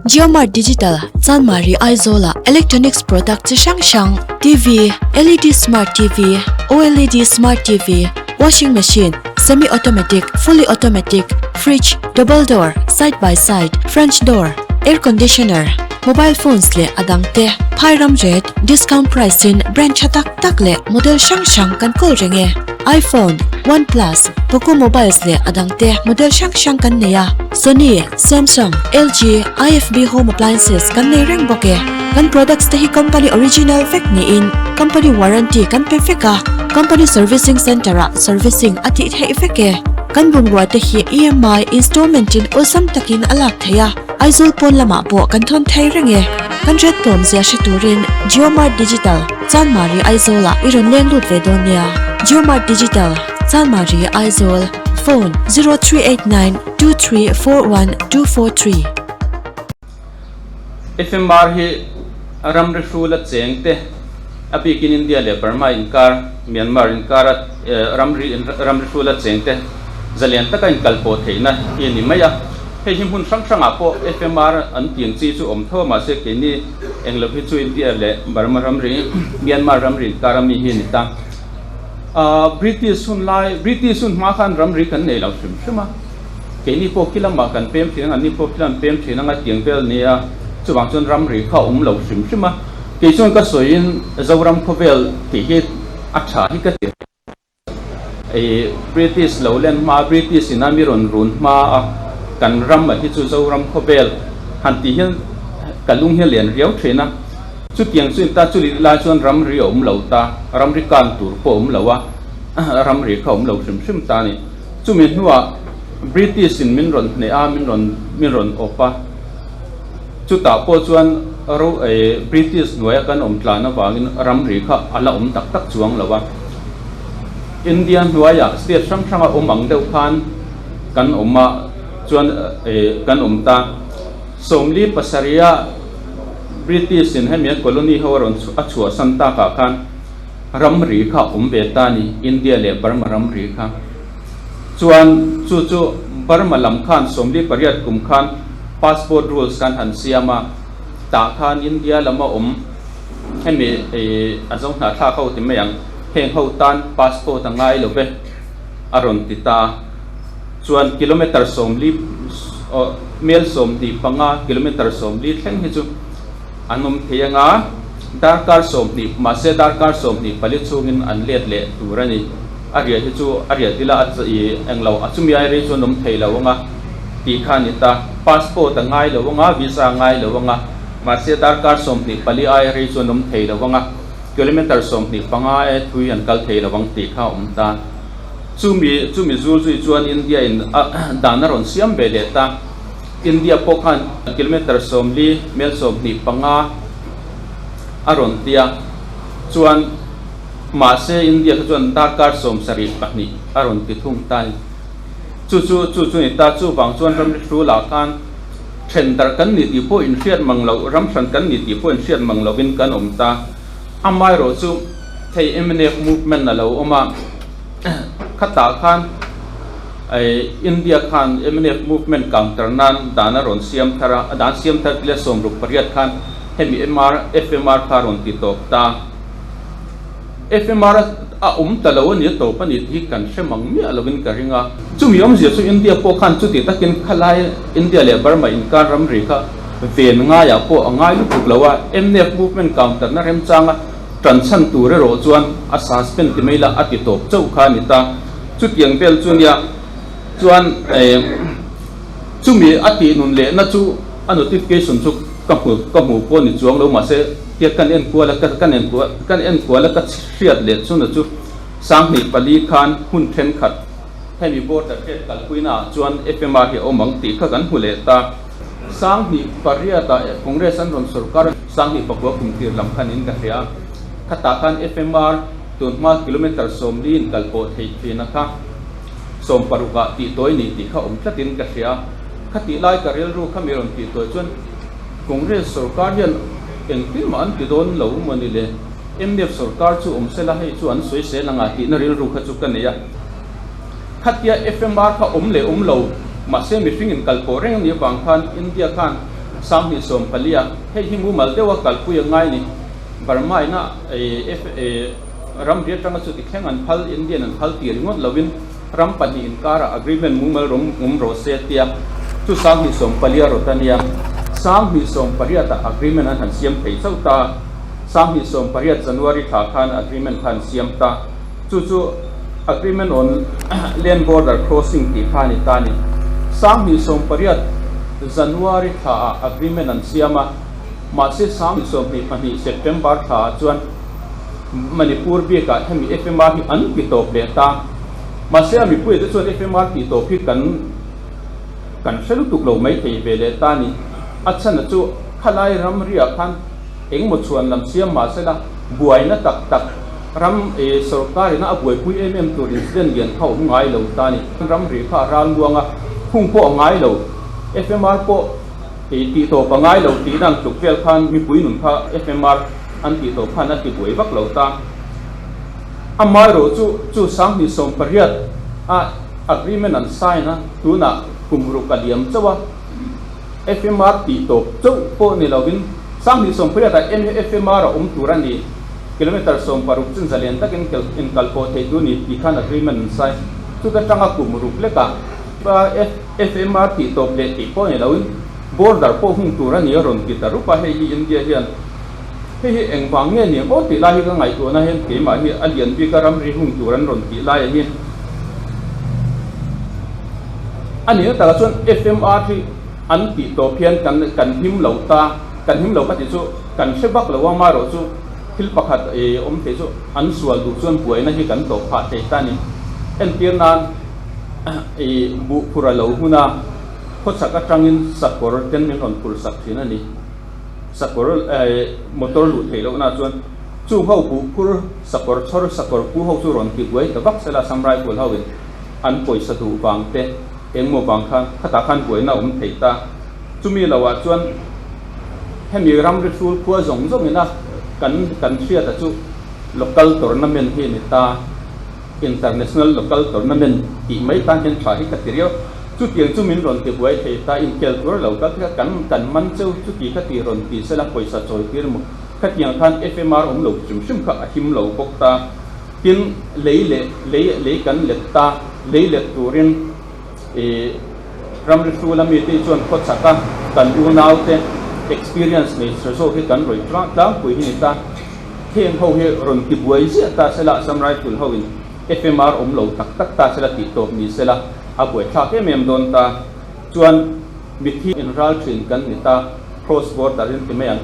JioMart Digital, Chanmari Aizawl-ah electronics product chi hrang hrang, TV, LED Smart TV, OLED Smart TV, Washing Machine, Semi Automatic, Fully Automatic, Fridge, Double Door, Side by Side, French Door, Air Conditioner, Mobile Phones leh a dang te phai ram rate, discount price in brand tha tak tak leh model hrang hrang kan kawl reng e. iPhone, OnePlus, Poco Mobiles leh a dang te model hrang hrang kan nei a. Sony, Samsung, LG, IFB Home Appliances kan nei reng bawk e. Kan products te hi company original vek niin company warranty kan pe vek a, company servicing centre ah servicing a tih theih vek e. Kan bungrua te hi EMI installment in awlsam takin a lak theih a, Aizawl pawn lamah pawh kan thawn thei reng e. Kan red tlawm zia hre turin JioMart Digital, Chanmari Aizawl ah i rawn leng lut ve dawn nia. JioMart Digital, Chanmari Aizawl, Phone, 0389 2341 243. FMR hi ramri hrula cheng te, a bikin India leh Burma inkar, Myanmar inkara ramri ramri hrula cheng te zalian taka inkalpawh theihna hi a ni mai a. Hei hi hmun hrang hrangah pawh FMR an tih ang chi chu awm tho a, mahse keini englo hi chu India leh Burma ramri, Myanmar ramri inkara mi hi a ni ta. British hun lai, British hun hma khan ramri kan nei lo hrim hrim a, keini pawh khi lamah kan pem thin ang, anni pawh khi lam pem thin ang a tiang vel nia, chuvang chuan ramri kha a awm lo hrim hrim a. Kei chuan ka sawiin Zoram khawvel tih hi a tha hi ka ti. I British lo len hma, British in a mi rawn run hma a, kan ram a hi chu Zoram khawvel han tih hian ka lung hi a lian riau thin a. Chutiang chu ta chu lai chuan ramri a awm lo ta, ramri kan tur pawh a awm lo a, ramri kha a awm lo hrim hrim ta a ni. Chumi hnuah British in min rawn hneh a, min rawn min rawn awp a, chutah pawh chuan ro British hnuaia kan awm tlan avangin ramri kha a la awm tak tak chuang lo a. India hnuaiah state hrang hranga awm ang deuh khan kan awm a, chuan kan awm ta. 47 a British in hemi an colony ho a rawn a chhuahsan takah khan ramri kha a awm ve ta a ni, India leh Burma ramri kha. Chuan chu chu Burma lam khan 48 kum khan passport rules khan han siam a, tah khan India lama awm hemi a zo hnahthlak ho ti mai ang, heng ho tan passport a ngai lo ve a rawn ti ta a. Chuan kilometre 40 mel 25 kilometre 40 thleng hi chu an awm thei ang a, darkar 20 mahse darkar 24 chhungin an let leh tur a ni. A riah hi chu a riah dila a ih englo a chumi ai rei chu an awm thei lo ang a tih kha a ni ta. Passport a ngai lo ang a, visa a ngai lo ang a, mahse darkar 24 ai rei chu an awm thei lo ang a, kilometre 25 e thui an kal thei lo ang tih kha a awm ta. Chumi chumi zul zui chuan India in a dan a rawn siam ve leh ta. India pawh khan kilometre 40 mel 25 a rawn ti a, chuan mahse India kha chuan darkar 72 a rawn ti thung ta a ni. Chu chu chu chu ni ta, chuvang chuan ramri hrulah khan then darh kan ni tih pawh inhriat mang loh, ram hran kan ni tih pawh inhriat mang lovin kan awm ta. Amaherawh chu hei mnf movement a lo awm a, khatah khan India khan mnf movement counter nan dan a rawn siam thar a, a dan siam thar tile 68 khan hemi MR FMR kha a rawn ti tawp ta. FMR a awm ta lo a ni a tawp a ni tih hi kan hre mang miah lovin ka ring a. Chumi awmzia chu India pawh khan chuti takin khalai India leh Burma inkar ramri kha ven ngaiah pawh a ngai lutuk lo a, mnf movement counter na remchanga Tan chhan tur erawh chuan a suspend ti mai la a ti tawp chauh kha a ni ta. Chutiang vel chu nia chuan chumi a tih nun lehna chu a notification chu ka hmu ka hmu pawh ni chuang lo mahse tia kan en kual a kan en kual kan en kual a ka hriat leh chuna chu 2004 khan hun thenkhat hemi border hriat kalpuina ah chuan FMR hi a awm ang tih kha kan hmu leh ta. 2008 ah Congress an rawn sorkar a. 2009 kum tir lam khan in ka hria a, khatah khan FMR tun hma kilometre 40 in kal pawh theih thin a kha 60 ah tih tawi ni tih kha awm tlat in ka hria a, khatih lai ka rilru kha mi rawn tih tawi chuan Congress sorkar hian engtin mah an ti dawn lo maw ni le, mnf sorkar chu awm sela hei chu an sawi sel anga tihna rilru kha chu ka nei a. Khatia FMR kha awm leh awm lo mahse mihring in kal pawh reng a nih avang khan India khan. 20 14 a hei hi mumal deuha kalpui a ngai a ni. Burma ina ramri atanga chuti thleng an phal, Indian an phal tih ringawt lovin ram pahnih inkarah agreement mumal rawng awm rawh se tia chu 2014 a rawt a nia. 2018 ah agreement an han siam thei chauh ta. 2018 January thla khan agreement kha an siam ta. Chu chu agreement on land border crossing tih kha a ni ta a ni. 2018 January thla ah agreement an siam a, mahse 2022 September thla ah chuan Manipur bikah hemi FMR hi an ti tawp leh ta. Mahse a mipuia te chuan FMR tih tawp hi kan kan hre lutuk lo mai thei ve leh ta a ni. A chhan a chu khalai ramriah khan engmaw chhuan lam siam mahsela buaina tak tak ram sorkar ina a buaipui em em tur incident lian kha a awm ngai lo ta a ni. Ramri kha a ral muang a, hung pawh a ngai lo. FMR pawh tih tawp a ngai lo tih dan tluk vel khan mipui nun kha FMR an tih tawp khan a ti buai vak lo ta. Amaherawh chu chu 2018 a agreement an sign a, tunah kum ruk a liam chauh a. FMR tih tawp chauh pawh ni lovin 2018 ah FMR a awm tur a ni. Kilometre 16 chin zalian takin inkal pawh thei tur ni tih khan agreement an sign. Chuta tanga kum ruk lekah FMR tih tawp leh tih pawh ni loin border pawh hung tur a ni a rawn ti ta rup a, hei hi India hian hei hi engvang nge ni ang aw tih lai hi ka ngaihtuahna hian keimah hi a lian bik a ramri hung tur an rawn tih lai a hi. A nihna takah chuan FMR hi an tih tawp hian kan kan him lo ta, kan him lo ka tih chu kan hre vak lo a, amaherawh chu thil pakhat awm thei chu an sual duh chuan buaina hi kan tawp phah thei ta a ni. Entir nan buh phur a lo hun a, khawchhak atangin sakawr ten min rawn phur sak thin a ni. Sakawr motor luh theih lohna chuan chung ho buh phur sakawr chhawr sakawr pu ho chu rawn ti buai ta vak sela Assam Rifle ho in. An pawisa duh vang te engmaw vang khan khatah khan buaina a awm thei ta. Chumi lohah chuan hemi ramri hrul khua zawng zawngina kan kan hriata chu local tournament hi a ni ta. International local tournament tih mai tan hian tha hi ka ti riau. Chutiang chu min rawn ti buai thei ta, inkhel tur lo kal kha kan kan man cheu chuti kha ti rawn ti sela pawisa chawi tir maw. Khatiang khan FMR awm lo hrim hrim kha a him lo bawk ta. Tin, lei leh lei lei kan let ta, lei let turin ih ramri hrula mite hi chuan khawchhak a kan unaute experience nei chhe zawk hi kan rawi tlangpui hi ni ta. Heng ho hi rawn ti buai ziah ta sela Assam Rifle ho in FMR awm lo tak tak ta sela tih tawp ni sela a buaithlak em em dawn ta. Chuan mithi in ral thin kan ni ta, cross border in ti mai ang.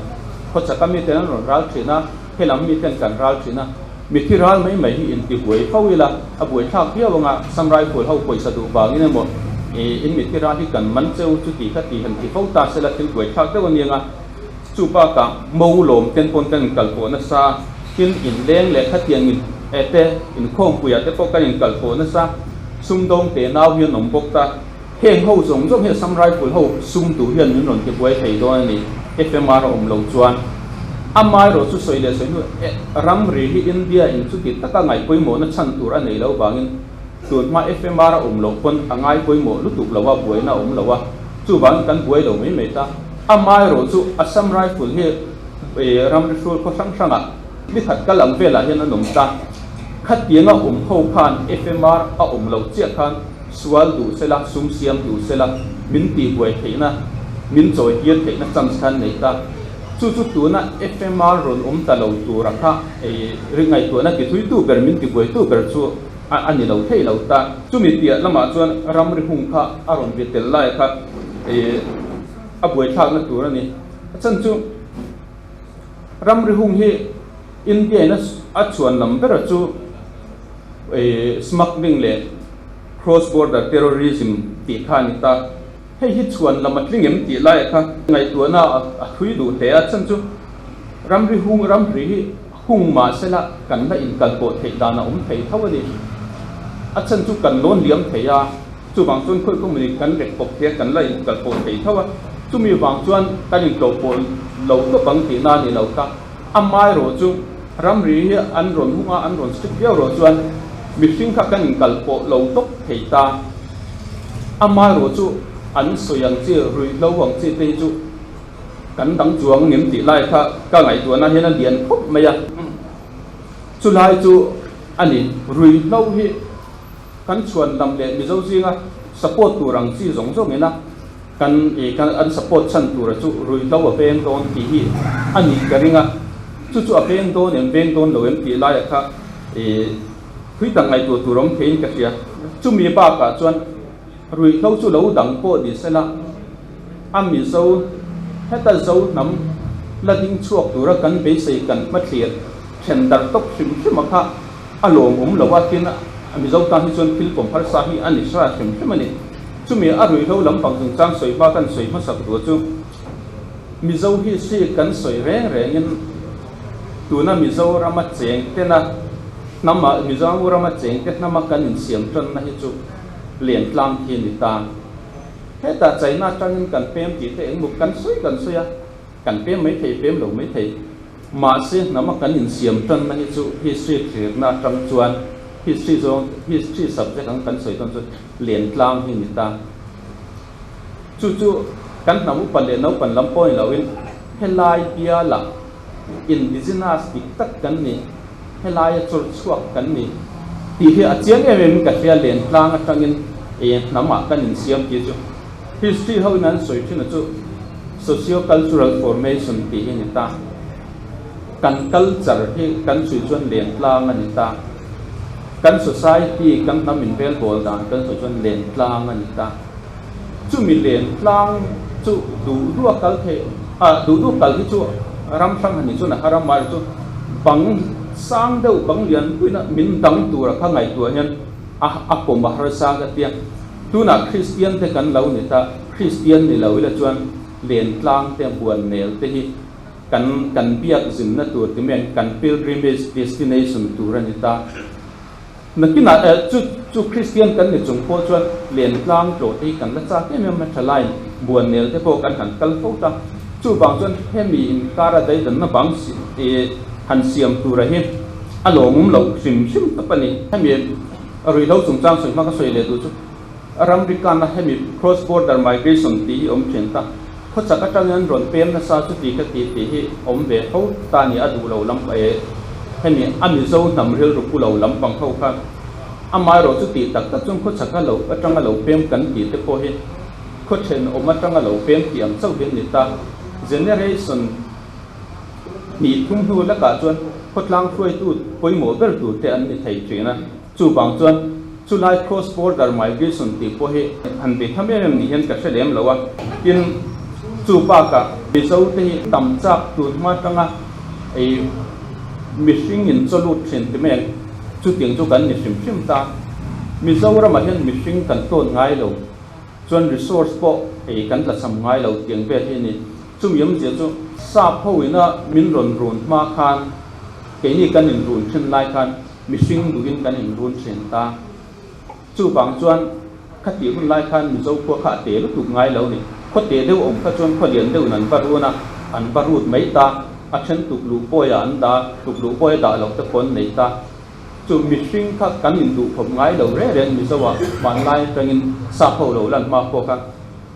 Khawchhak a miten an rawn ral thin a, helam miten kan ral thin a. Mithi ral mai mai hi inti buai fo ila, a buaithlak viau anga Assam Rifle ho pawisa duh vangin emaw in mithi ral hi kan man cheu chuti kha ti han ti fo ta sela thil buaithlak deuh a ni anga chu bakah mo lawm ten pawn kan inkal pawh nasa tin inleng leh khatiang in e te inkhawmpuiah te pawh kan inkal pawh nasa sumdawng te nau hi an awm bawk ta. Heng ho zawng zawng hi Assam Rifle ho sum duh hian min rawn ti buai thei dawn a ni, FMR a awm lo chuan. Amaherawh chu sawi leh sawi hnu ramri hi India in chuti taka ngaih pawimawhna chhan tur a nei lo vangin tun hma FMR a awm loh pawn a ngai pawimawh lutuk lo a, buaina a awm lo a, chuvangin kan buai lo mai mai ta. Amaherawh chu Assam Rifle hi ramri hrul khaw hrang hrangah ni khat kal ang velah hian an awm ta. Khatianga awm ho khan FMR a awm loh chiah khan Sual duh sela, sum siam duh sela, min tihbuai theihna, min chawitir theihna chance khan nei ta. Chu chu tuna FMR rawn awm ta lo tura kha ei ri ngaihtuahna tithuitu ber, min tibuaitu ber chu a a ni lo thei lo ta. Chumi piah lamah chuan ramri hung kha a rawn vi tel lai kha ei a buaithlakna tur a ni. A chhan chu ramri hung hi India in a chhuan lam bera chu ei smuggling leh Cross border terrorism tih kha a ni ta. Hei hi chhuan lam a tling em tih laiah kha ngaihtuahna a thui duh hle a, chhan chu ramri hung ramri hi hung mah sela kan la inkalpawh theih dan a awm thei tho a ni. A chhan chu kan lawn liam thei a, chuvang chuan khawi khaw mawni kan rek pawp thei a, kan la inkalpawh thei tho a, chumi vang chuan kan intlawhpawh lo tawp ang tihna a ni lo ta. Amaherawh chu ramri hi an rawn hung a, an rawn strict viau rawh chuan mihring kha kan inkal pawh lo tawp thei ta. Amaherawh chu an sawi ang chi, ruihhlo ang chi te hi chu Kan dang chuang ngem tih lai kha ka ngaihtuahna hian a lian khawp mai a. Chulai chu a ni, ruihhlo hi kan chhuan lam leh Mizo zinga support tur ang chi zawng zawng ina kan ih kan an support chhan tura chu ruihhlo a veng dawn tih hi a nih ka ring a. Chu chu a veng dawn em veng dawn lo em tih laiah kha ih thui tak ngaihtuah tur awm theiin ka hria. Chumi bakah chuan Ruihhlo chu lo dang pawh ni sela, a Mizo heta Zo hnam la ding chhuak tura kan beisei kan hmathlir then darh tawp hrim hrim a kha a lawmawm lo a, tin a Mizo tan hi chuan thil pawm harsa hi a ni hra hrim hrim a ni. Chumi a ruihhlo lampang chungchang sawi hma kan sawi hmasak duh chu Mizo hi hri kan sawi reng rengin tuna Mizorama cheng tena hnama Mizorama cheng te hnama kan insiam tanna hi chu Lian tlang hi ni ta. Hetah China atangin kan pem tih te engmuk kan sawi kan sawi a, kan pem mai thei pem lo mai thei. Mahse hnama kan insiam tanna hi chu history thlirna atang chuan history zawng history subject ang kan sawi dawn chuan Lian tlang hi ni ta. Chu chu kan hnam upa leh naupan lam pawh ni loin helai bialah indigenous dik tak kan ni. Helaia chawr chhuak kan ni tih hi a chiang em em in ka hria len tlang atangin eng hnamah kan insiam tih chu history ho in an sawi thin a chu socio-cultural formation tih hi a ni ta. Kan culture hi kan sawi chuan len tlang a ni ta. Kan society kan hnam inrelbawl dan kan sawi chuan len tlang a ni ta. Chumi len tlang chu duh duh a kal theih ah duh duh kal hi chu ram hrang han ni chuan a har a, mahse chu bang sang deuh bang lian puiin a min dang tura kha ngaihtuah hian a a pawm a harsa ka tia. Tunah Kristian te kan lo ni ta, Kristian ni lo ila chuan len tlang te huan nel te hi kan kan biak zinna tur ti mai ang kan pilgrimage destination tur a ni ta. Nakinah eh chu chu Kristian kan ni chung pawh chuan len tlang tlawh te hi kan la chak em em a, thalai buan nel te pawh kan han kal fo ta. Chuvang chuan hemi inkara daidanna bang eh han siam tura hi a lawmawm loh hrim hrim tawp a ni. Hemi ruihhlo chungchang sawi hma ka sawi leh duh chu ramri kana hemi cross border migration tih hi awm thin ta. Khawchak atangin an rawn pem nasa chu ti ka ti tih hi awm ve fo ta ni a duh lo lam eh hemi a Mizo hnam rilru pu lo lampang ho kha amaherawh chu tih tak tak chuan khawchak a lo atanga lo pem kan tih te pawh hi khaw thenawm atanga lo pem tih ang chauh hi an ni ta. Generation hnih thum hnu lakah chuan khawtlang hruaitu pawimawh ber tur te an ni thei thin a. Chuvang chuan chulai cross border migration tih pawh hi han bei tham em em ni hian ka hre lem lo a. Tin, chu bakah Mizo te hi tam chak tun hma atanga ei mihring in chaw lut thin ti mai ang, chutiang chu kan ni hrim hrim ta. Mizoramah hian mihring kan tawt ngai lo, chuan resource pawh ei kan tlachham ngai lo tiang vel hi a ni. Chumi awmzia chu sap ho ina min rawn run hma khan keini kan inrun thin lai khan, Mihring duhin kan inrun thin ta. Chuvang chuan khatih hun lai khan Mizo khua kha a te lutuk ngai lo ni. Khaw te deuh awm kha chuan khaw lian deuhin an va run a, an va rut mai ta. A then tuk luh pawia an dah, tuk luh pawia dah loh te pawh an nei ta. Chu mihring kha kan induh khawp ngai lo reng reng Mizo ah hmanlai atangin sap ho lo lan hma pawh kha.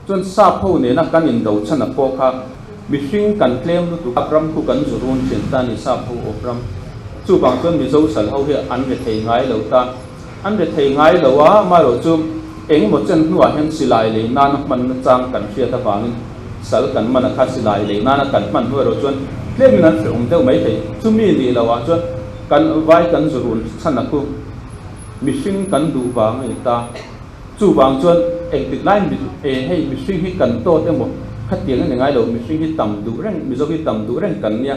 Chuan sap ho nena kan indo chhan a pawh kha mihring kan tlem lutuk a, ram khu kan zu run thin ta ni sap ho awp ram. Chuvang chuan Mizo sal ho hi an re thei ngai lo ta. An re thei ngai lo a, amaherawh chu engemaw chen hnuah hian silai lei nana hmanna chang kan hriat avangin sal kan man a kha silai lei nana kan hman hnu erawh chuan tlemin an hrehawm deuh mai thei. Chumi nih loh ah chuan kan vai kan zu run chhan a khu mihring kan duh vang a ni ta. Chuvang chuan engtik lai e hei mihring hi kan tawt emaw khatiang a ni ngai lo, mihring hi tam duh reng, Mizo hi tam duh reng kan nia.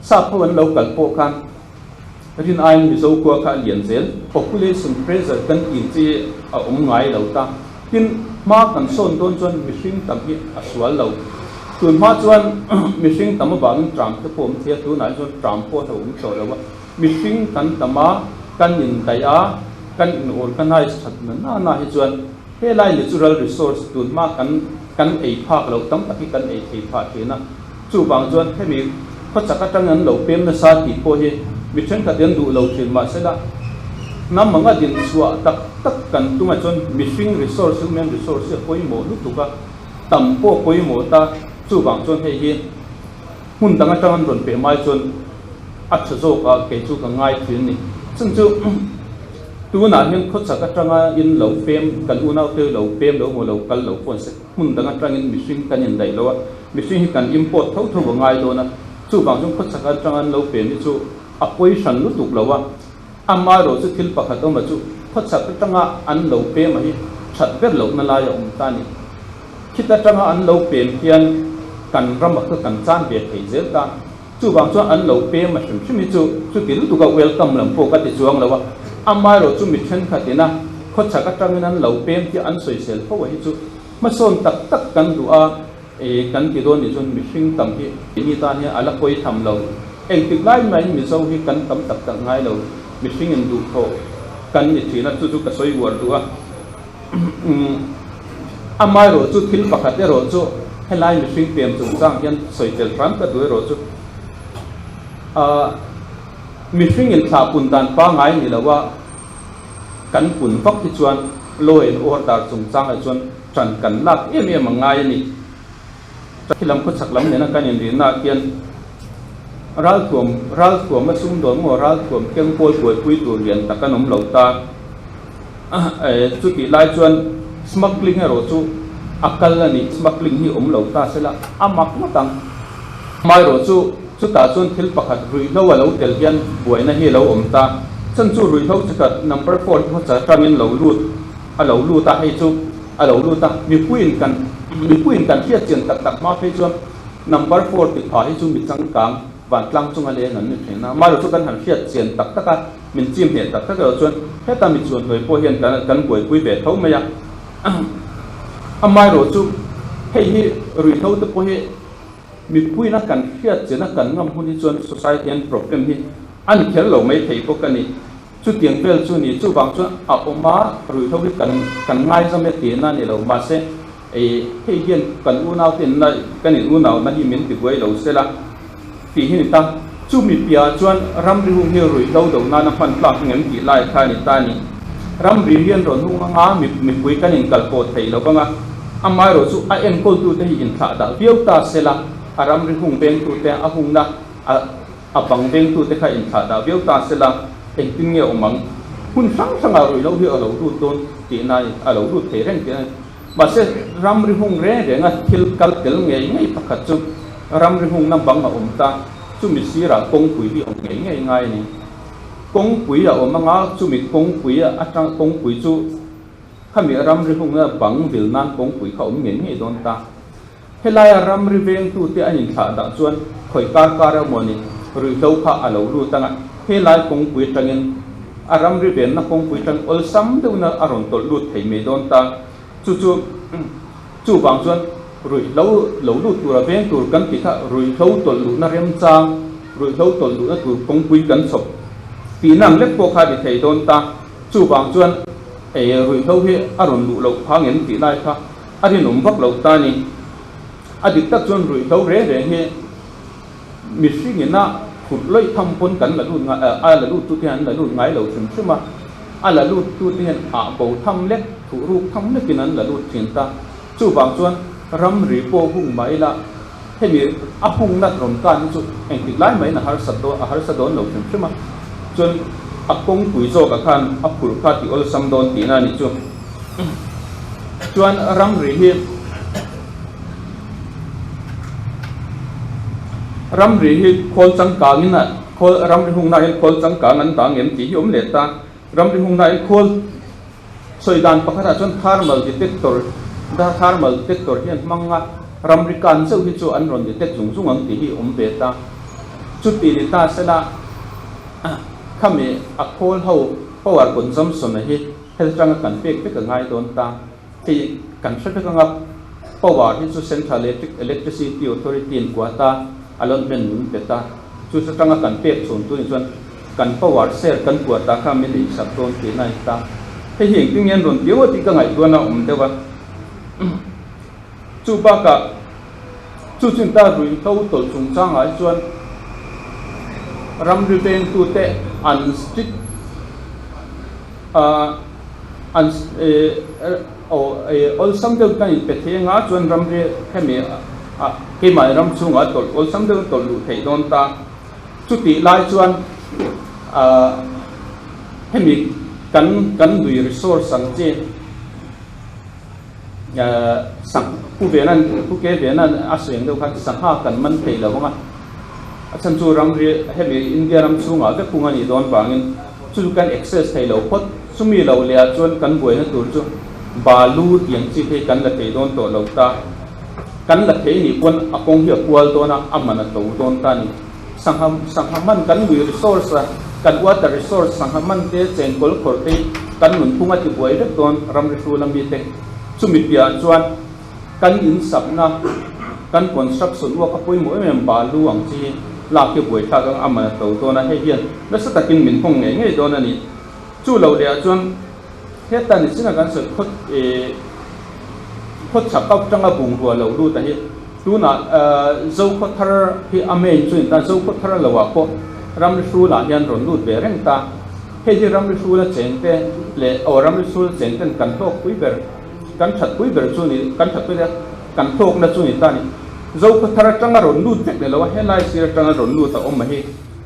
Sap ho an lo kal pawh khan rin aiin Mizo khua kha a lian zel. Population pressure kan tih chi a awm ngai lo ta. Tin, hma kan sawn dawn chuan mihring tam hi a sual lo. Tun hma chuan mihring tam avangin tram te pawh awm thei a, tunah hi chuan tram pawh a hlauhawm tawh lo a. Mihring kan tam a, kan indaih a, kan in organize that na na na hi chuan helai natural resource tun hma kan kan ei phak loh tam tak hi kan ei thei phah thin a. Chuvang chuan hemi khawchak atang an lo pem nasa tih pawh hi mi thenkhat an duh lo thin mahsela hnam anga din chhuah tak tak kan tumah chuan mihring resource human resource hi a pawimawh lutuk a, tam pawh a pawimawh ta. Chuvang chuan hei hi. Hmun dang atang an rawn pem ai chuan a tha zawk a, kei chu ka ngai thin a ni. Chung chu tunah hian khawchhak atanga in lo pem, kan unaute lo pem lo emaw lo kal lo pawh an se, hmun dang atangin mihring kan indaih lo a, mihring hi kan import tho tho a ngai dawn a, chuvang chuan khawchhak atanga an lo pem hi chu a pawi hran lutuk lo a, amaherawh chu thil pakhat awm a chu khawchhak atanga an lo pem a hi that ber lohna lai a awm ta a ni. Khit atanga an lo pem hian kan ram a kha kan chan ve thei zel ta. Chuvang chuan an lo pem a hrim hrim hi chu chuti lutuk a welcome lam pawh ka ti chuang lo a. Amaherawh chu mi thenkhat ina khawchhak atangin an lo pem tih an sawisel fo a hi chu hmasawn tak tak kan duh a e kan ti dawn nih chuan mihring tam hi mi tan hian a la pawi tham lo. Engtik lai maiin Mizo hi kan tam tak tak ngai lo. Mihring in duhthawh kan ni thin a chu chu ka sawi uar duh a. Amaherawh chu thil pakhat erawh chu helai mihring pem chungchang hian sawi tel hram ka duh erawh chu mihring in thlah pun dan pangngai ni lo a, kan pun vak hi chuan law and order chungchang ah chuan tan kan lak em em a ngai a ni. Khi lam khawchhak lam nena kan inrihna ah khian ralthuam ralthuam a sumdawn maw ralthuam keng pawl buaipui tur lian tak an awm lo ta. Chutih lai chuan smuggling erawh chu a kal a ni, smuggling hi awm lo ta sela a mak ngawt ang. Amaherawh chu chutah chuan thil pakhat ruihhlo a lo tel hian buaina hi a lo awm ta. Chhan chu ruihhlo chikhat number four hi hawcha atangin lo lut a lo lut a, hei chu a lo lut a, mipuiin kan mipuiin kan hriat chian tak tak hma phei chuan number four tih phah hi chu mi changkang vantlang chunga leng an ni thin a, amaherawh chu kan han hriat chian tak tak a, min chim hneh tak tak erawh chuan heta mi chuan hnuai pawh hian kan kan buaipui ve tho mai a, amaherawh chu hei hi ruihhlo te pawh hi mipuiin a kan hriat chian a kan ngam hun hi chuan society hian problem hi a ni kher lo mai thei bawk a ni. Chutiang vel chu ni, chuvang chuan a awm a, ruihhlo hi kan kan ngaizam e tihna a ni lo, mahse ei hei hian kan unau te inna kan in unauna hi min ti buai lo sela tih hi ni ta. Chumi piahah chuan ramri hung hi ruihhlo do nana hman tlak ngem tih lai kha a ni ta a ni. Ramri hian rawn hung anga mipui kan inkalpawh theih lo vanga, amaherawh chu a enkawltute hi inthlah dah viau ta sela, a ramri hung vengtute a hungna a A bang vengtute kha inthlah dah viau ta se la, engtin nge awm ang? Hun hrang hrangah ruihhlo hi a lo lut dawn tihna a ni, a lo lut thei reng tihna a ni. Mahse, ramri hung reng renga thil kal tel ngei ngei pakhat chu ramri hungna bang a awm ta, chumi sirah kawngpui hi awm ngei ngei ngai a ni. Kawngpui a awm anga chumi kawngpui atang kawngpui chu khami ramri hungna bang vil nan kawngpui kha awm ngei ngei dawn ta. Helaia ramri vengtute an inthlah dah chuan khawi kar kar emaw ni ruihhlo kha a lo lut anga helai kawngpui atangin a ramri venna kawngpui atang awlsam deuhna a rawn tawlh lut thei mai dawn ta. Chu chu chuvang chuan ruihhlo lo lut tura veng tur kan ti kha ruihhlo tawlh luhna remchang, ruihhlo tawlh luhna tur kawngpui kan chhawp tihna ang lek pawh kha a ni thei dawn ta. Chuvang chuan ruihhlo hi a rawn luh loh phang em tih lai kha A rinawm vak lo ta ni. A dik tak chuan ruihhlo reng reng hi mihring ina phurh lawih tham pawn kan la lut ngai a la lut tute hian an la lut ngai lo hrim hrim a, a la lut tute hian ah bo tham lek, thuh ruk tham lekin an la lut thin ta. Chuvang chuan ramri pawh hung mah ila hemi a hungna rawn kan hi chu engtik lai maiin a harsat dawn a harsa dawn lo hrim hrim a, chuan a kawngpui zawkah khan a phurh kha tih awlsam dawn tihna a nih chu. Chuan ramri hi ramri hi khawl changkangin a khawl ramri hungna hian khawl changkang an dang em tih hi awm leh ta. Ramri hungna hian khawl sawi dan pakhatah chuan thermal detector thermal detector hi an hmang a, ramri kan zeuh hi chu an rawn detect zung zung ang tih hi awm ve ta. Chuti ni ta sela khami a khawl ho power consumption a hi Hel tanga kan pek vek a ngai dawn ta. Hei kan hre vek anga power hi chu Central Electricity Authority in kuat a, allotment min pe ta. Chu chu tanga kan pek chhun tur ni chuan kan power share kan kuat ah kha min eisak dawn tihna a ni ta. Hei hi engtin nge an rawn ti aw tih ka ngaihtuahna a awm deuh a. Chu bakah chu chinta ruihhlo tawlh chungchangah hi chuan ramri vengtute an strict an awlsam deuh kan inpe thei anga chuan ramri hemi A, keimahni ram chhungah a tawlh awlsam deuhin tawlh luh theih dawn ta. Chutih lai chuan ah hemi kan kan lui resource ang chi ah sang pu venan pu ke venan a sawi ang deuh khan sangha kan man thei lo ang a, a chhan chu ramri hemi India ram chhungah vek hung a nih dawn vangin chu chu kan access thei lo phawt. Chumi lo leh ah chuan kan buaina tur chu balu tih ang chi phei kan la thei dawn tawh lo ta. Kan la thei nih pawn a kawng hi a kual dawn a, a man a to dawn ta a ni. Sangha sangha man kan lui resource a, kan water resource sangha man te chengkawl khawr te kan nunphung a ti buai vek dawn ramri hrul ami te. Chumi piah chuan kan insakna kan construction work a pawimawh em em balu ang chi hi lak hi buai thlak ang a man a to dawn a, hei hian nasa takin min hawng ngei ngei dawn a ni. Chu lo leh ah chuan heta ni chinah kan sawi khawt eh khawt chhak kap tanga bungrua lo lut a hi tunah Zokhaw thar hi a main chu a ni ta, Zokhaw thar a lo ah pawh ramri hrul ah hian rawn lut ve reng ta. Hei hi ramri hrul a cheng te leh aw ramri hrul cheng ten kan hlawk pui ber kan that pui ber chu ni kan that pui ber kan hlawkna chu a ni ta a ni. Zokhaw thar atanga rawn lut vek ni lo a helai sir atanga rawn lut a awm a hi.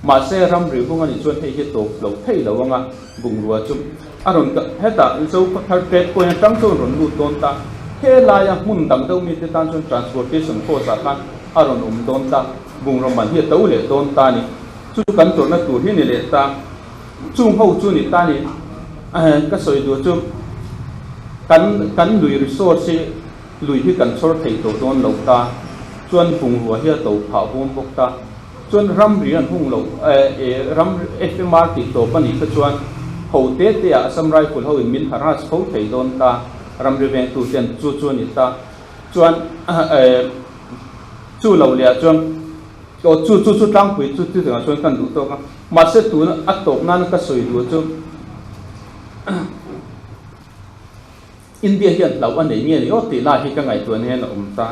Mahse, ramri hung a nih chuan hei hi tawp lo thei lo anga bungrua chu a rawn kal. Hetah Zokhaw thar trade point atang chuan rawn lut dawn ta. He laia hmun dang deuh mite tan chuan transportation cost ah khan a rawn awm dawn ta. Bungraw man hi a to leh dawn ta a ni. Chu chu kan tawrhna tur hi ni leh ta. Chung ho chu ni ta ni. Ka sawi duh chu kan kan lui resource hi lui hi kan chhawr thei tawh dawn lo ta. Chuan bungrua hi a to phah bawm bawk ta. Chuan ramri an hung loh eh ram FMR tih tawp a nih kha chuan ho te te ah Assam Rifle ho in min harass fo thei dawn ta, ramri vengtu ten chu chu a ni ta. Chuan eh chu lo leh ah chuan aw chu chu chu tlangpui chu chu tihah chuan kan duh tawk a, mahse tuna a tawp nana ka sawi duh chu India hian hlauh a nei nge ni aw tih lai hi ka ngaihtuah na hian a awm ta.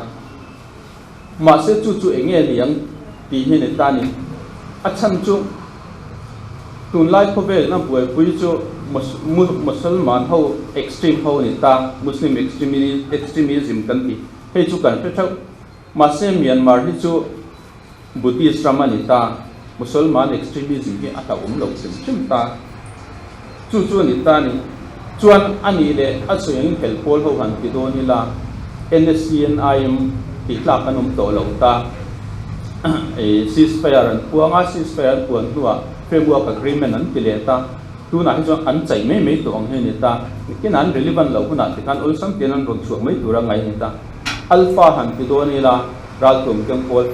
Mahse chu chu eng nge ni ang tih hi ni ta ni. A chhan chu tunlai khawvelin a buaipui chu Musalman ho extreme ho a ni ta, Muslim extremism kan ti. Hei chu kan hre theuh. Mahse Myanmar hi chu Buddhist ram a ni ta, Musalman extremism hi a hlauhawm lo hrim hrim ta. Chu chu a ni ta ni. Chuan a nih leh a sawi angin hel pawl ho han ti dawn ila, NSCNIM tih tlak an awm tawh lo ta. Ceasefire an puang a, ceasefire an puan hnuah framework agreement an ti leh ta. Tunah hi chuan an chaih mai mai tawh ang hi a ni ta. Nikinah an relevant loh hunah tikhan awlsam tein an rawn chhuak mai tur a ngai a ni ta. Alpha han ti dawn ila, Raltuam keng pawl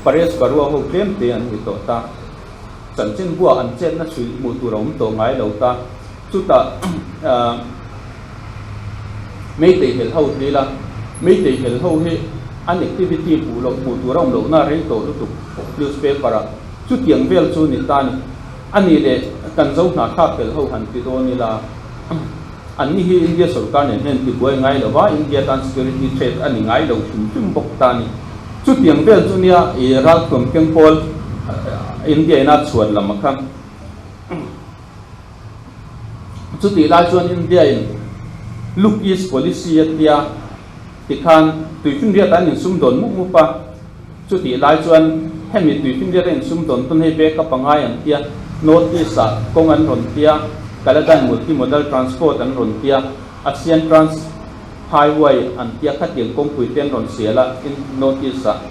Paresh Barua ho tlem te an ni tawh ta. Chanchin buah an chetna chhui hmuh tur a awm tawh ngai lo ta. Chutah Meitei hel ho ti ila, Meitei hel ho hi an activity hmuh loh hmuh tur a awm lohna rei tawh lutuk newspaper ah. Chutiang vel chu ni ta ni. A nih leh kan zo hna thlak hel ho han ti dawn ila. An ni hi India sorkar nen hian tibuai ngai lo va, India tan security threat a ni ngai lo hrim hrim bawk ta a ni. Chutiang vel chu nia i ralthuam keng pawl India ina chhuan lam a kha. Chutih lai chuan India in Look East policy a tia tikhan tuifinriat an insum dawn mup mup a. Chutih lai chuan hemi tuifinriat a insum dawn tawn hei backup a ngai an tia, North East ah kawng an rawn tia, Kaladan Multi Modal Transport an rawn tia, Asian Trans Highway an tia khatiang kawngpui te an rawn sial a in North East ah.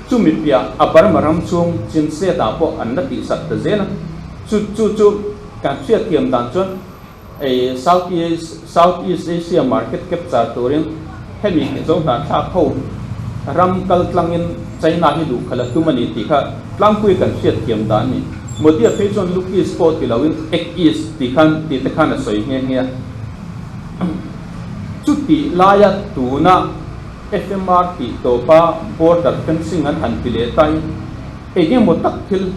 Chumi piah a Burma ram chhung Chin State ah pawh an la tihsak ta zel a. Chu chu chu kan hriatthiam dan chuan Ei South East South East Asia market capture turin hemi zo hnahthlak ho ram kal tlangin China hi duh khalh a tum a ni tih kha tlangpui kan hriat thiam dan a ni. Modi-a phei chuan Look East pawh ti loin Act East tih khan tih te khan a sawi nghe nghe a. Chutih laia tuna FMR tih tawpa border fencing an han ti leh ta hi engemaw tak thil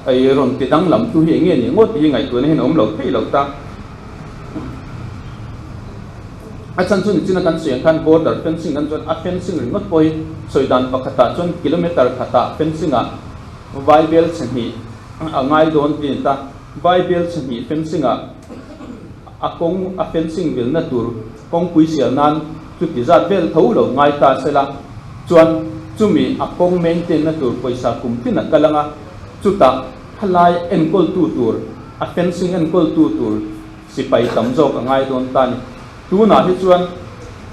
Ei rawn ti danglam tu hi enge nih ngawt tih hi ngaihtuahna hian a awm lo thei lo ta. A chhan chu nichina kan sawi ang khan border fencing kan chuan a fencing ringawt pawh hi sawi dan pakhatah chuan kilometer khatah fencing ah vaibel chhe hnih a ngai dawn tih a ni ta. Vaibel chhe hnih fencing ah a kawng a fencing vilna tur kawngpui sial nan chuti zat vel tho lo ngai ta sela chuan. Chumi a kawng maintain na tur pawisa kum tin a kal anga, chutah khalai enkawltu tur, a fencing enkawltu tur sipai tam zawk a ngai dawn ta a ni. Tunah hi chuan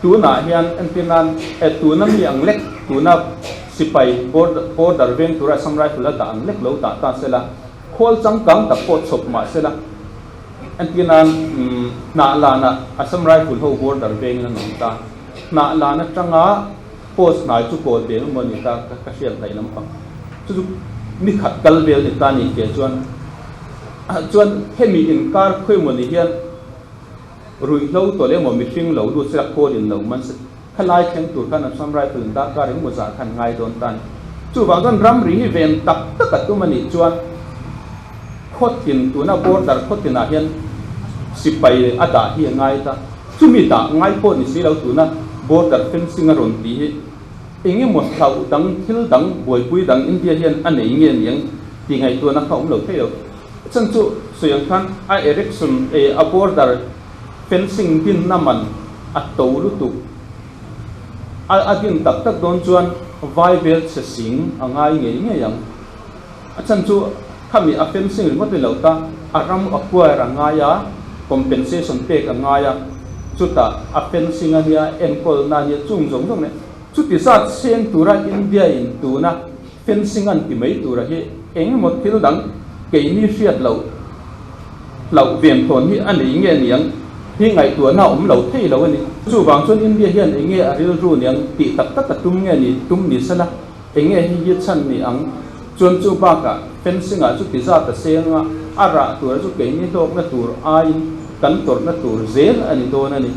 tunah hian entir nan e tuna mi ang lek tuna sipai border veng tura Assam Rifle a dah ang lek lo dah ta sela, khawl changkang tak pawh chhawp mah sela, entir nan hnah lana Assam Rifle ho border vengin an awm ta. Hnah lan atanga post hnai chu kawl ve emaw ni ta ka hriat hnaih lampang chu chu ni khat kal vel ni ta ni ke chuan chuan hemi inkar khawi emaw ni hian Ruihhlo tawlh emaw mihring lo lut sela khawl in lo man se khalai thleng tur khan Assam Rifle in darkar engemaw zah khan ngai dawn ta a ni. Chuvang chuan ramri hi ven tak tak a tum a nih chuan khawtin tuna border khawtinah hian sipai a dah hi a ngai ta. Chumi dah ngai pawh ni si lo tuna border fencing a rawn tih hi engemaw hlauh dang thil dang buaipui dang India hian a nei nge niang tih ngaihtuahna kha a awm lo thei lo. Chhan chu sawi ang khan a erection eh a border fencing dinna man a to lutuk a a din tak tak dawn chuan vai vel chhe sing a ngai ngei ngei ang. A chhan chu khami a fencing ringawt ni lo ta a ram acquire a ngai a, compensation pek a ngai a, chutah a fencing a nia enkawlna a nia chung zawng zawng nen chuti zat seng tura India in tuna Fencing an ti mai tura hi engemaw thil dang keini hriat loh hlauh ven thawn hi a nei nge niang hi ngaihtuahna a awm lo thei lo a ni. Chuvang chuan India hian enge a rilru niang tih tak tak a tum nge ni tum ni sela enge hi hi chhan ni ang chuan chu bakah fencing ah chu ti zat a seng a, a rah tura chu keini hlawkna tur aiin kan tawrhna tur zel a ni dawn a ni.